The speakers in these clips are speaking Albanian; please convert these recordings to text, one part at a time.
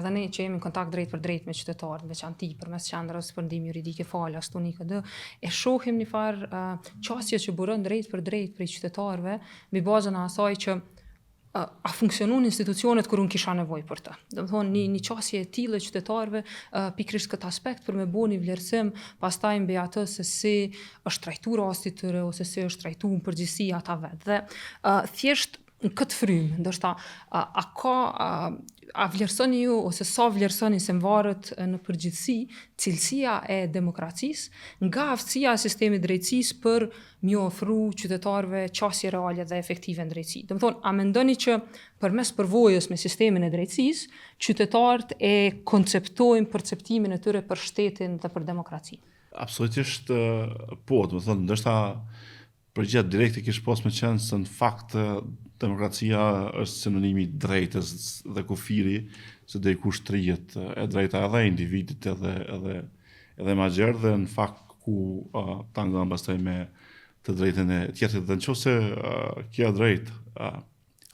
edhe ne që jemi në kontakt drejtpërdrejt me qytetarët, në veçanti përmes qendrës për ndihmë juridike falas në IKD, e shohim një farë uh, qasje që buron drejtpërdrejt prej qytetarëve mbi bazën e asaj që uh, a funksionon institucionet kur unë kisha nevojë për të. Domethonë, një, një qasje e tillë e qytetarëve uh, pikërisht këtë aspekt për me bo një vlerësim pastaj mbi atë se si është trajtu rasti i tyre ose si është trajtu në përgjithësi ata vetë. Dhe uh, thjesht në këtë frymë, ndoshta a, a ka a, a vlerësoni ju ose sa vlerësoni se mvaret në përgjithësi cilësia e demokracisë nga aftësia e sistemit drejtësisë për me ju ofru qytetarëve qasje reale dhe efektive në drejtësi. Domethonë, a mendoni që përmes përvojës me sistemin e drejtësisë, qytetarët e konceptojnë perceptimin e tyre për shtetin dhe për demokracinë? Absolutisht po, domethonë, ndoshta Përgjigja direkte kish pas me qenë se në fakt demokracia është sinonimi i drejtës dhe kufiri se deri ku shtrihet e drejta edhe e individit edhe edhe edhe ma gjerë dhe në fakt ku uh, tangon pastaj me të drejtën e tjetrit dhe në qoftë se uh, kjo e drejtë uh,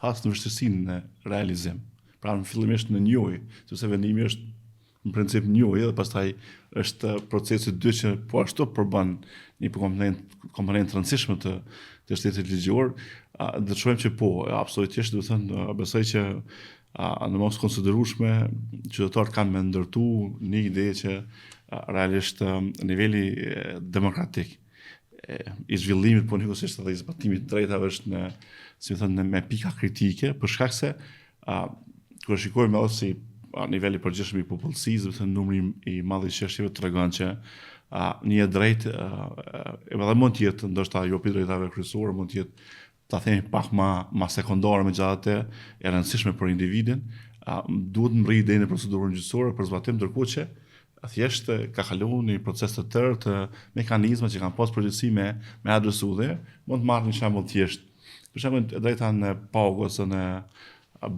has në vështirësi në realizim. Pra në fillimisht në njohje, sepse vendimi është në princip njohje dhe pastaj është procesi i dytë që po ashtu përbën një komponent komponent të rëndësishëm të të shtetit ligjor, do të shohim që po, absolutisht, do të thënë, besoj që a, në masë konsiderueshme qytetarët kanë me ndërtu një ide që a, realisht niveli demokratik i zhvillimit, po njëkohësisht edhe i zbatimit të drejtave është në, si me thënë, me pika kritike, për shkak se a, kur shikojmë edhe si a, niveli i përgjithshëm i popullsisë, do të thënë numri i madh i çështjeve tregon që a, një e drejtë edhe mund të jetë ndoshta jo prej drejtave kryesore, mund të jetë ta themi pak ma ma sekondare megjithatë e rëndësishme për individin, a, duhet të mbërrijë deri në procedurën gjyqësore për zbatim ndërkohë që thjesht ka kaluar një proces të tërë të mekanizma që kanë pas përgjegjësi me me adresu dhe mund të marr një shembull thjesht. Për shembull, e drejta në pagë ose në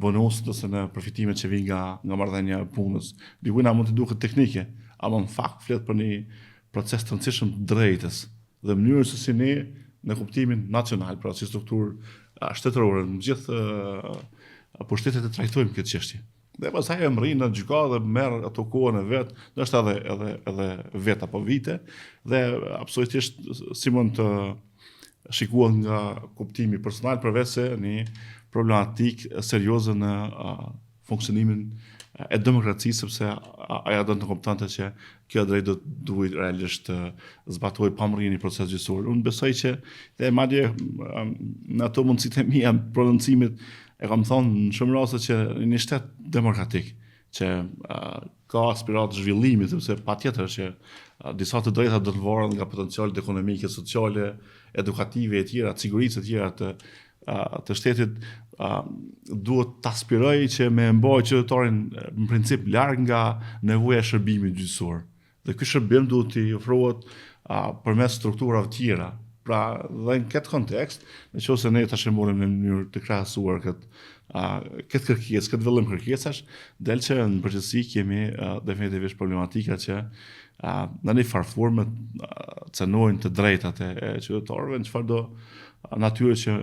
bonuset ose në përfitimet që vijnë nga nga marrëdhënia e punës. Dikujt na mund të duket teknike, ama në fakt flet për një proces të rëndësishëm të drejtës dhe mënyrën se si ne në kuptimin nacional, pra si strukturë shtetërore, në gjithë pushtetet e trajtojmë këtë çështje. Dhe pastaj e mrrin në gjykatë dhe merr ato kohën e vet, ndoshta edhe edhe edhe vet apo vite dhe absolutisht si mund të shikohet nga kuptimi personal përveç se një problematikë serioze në funksionimin e demokracisë sepse ajo do të kuptonte që kjo drejtë do të duhej realisht të zbatohej pa mrri një proces gjyqësor. Unë besoj që dhe madje në ato mundësitë e mia prononcimit e kam thonë në shumë raste që një shtet demokratik që ka aspiratë zhvillimi, sepse patjetër që disa të drejta do të varen nga potencialet ekonomike, sociale, edukative e tjera, të sigurisë e tjera të të shtetit duhet të aspirojë që me mbajt qytetarin në princip larg nga nevoja e shërbimit gjyqësor. Dhe ky shërbim duhet t'i ofrohet përmes strukturave tjera. Pra, dhe në këtë kontekst, në qoftë se ne tash e marrim në mënyrë të krahasuar këtë këtë kërkesë, këtë vëllim kërkesash, del që në përgjithësi kemi definitivisht problematika që në një farë forme cenojnë të drejtat e, e qytetarëve në çfarëdo natyre që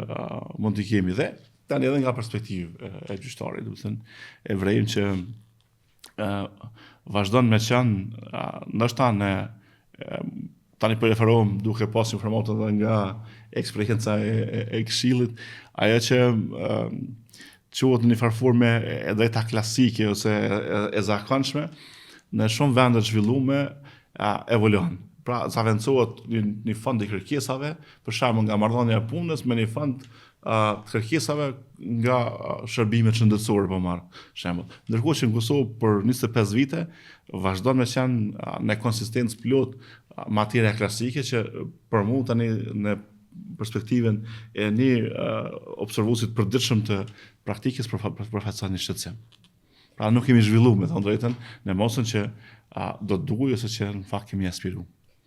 mund t'i kemi dhe tani edhe nga perspektivë e, e gjyqtarit, domethënë e vrejmë që vazhdon me qenë, ndoshta në tani po referohem duke pas informatë edhe nga eksperienca e, e, e këshillit, ajo që quhet në një farë forme e drejta klasike ose e, e zakonshme, në shumë vende të zhvillume evoluon. Pra, zavendësohet një, një fond i kërkesave, për shembull nga marrëdhënia e punës me një fond të kërkesave nga shërbimet shëndetësore po marr shembull. Ndërkohë që në Kosovë për 25 vite vazhdon me qenë në konsistencë plot materia klasike që për mua tani në perspektivën e një observuesit përditshëm të praktikës për përfaqëson një shqetësim. Pra nuk kemi zhvilluar, me thënë drejtën, në masën që a, do të duhej ose që në fakt kemi aspiruar.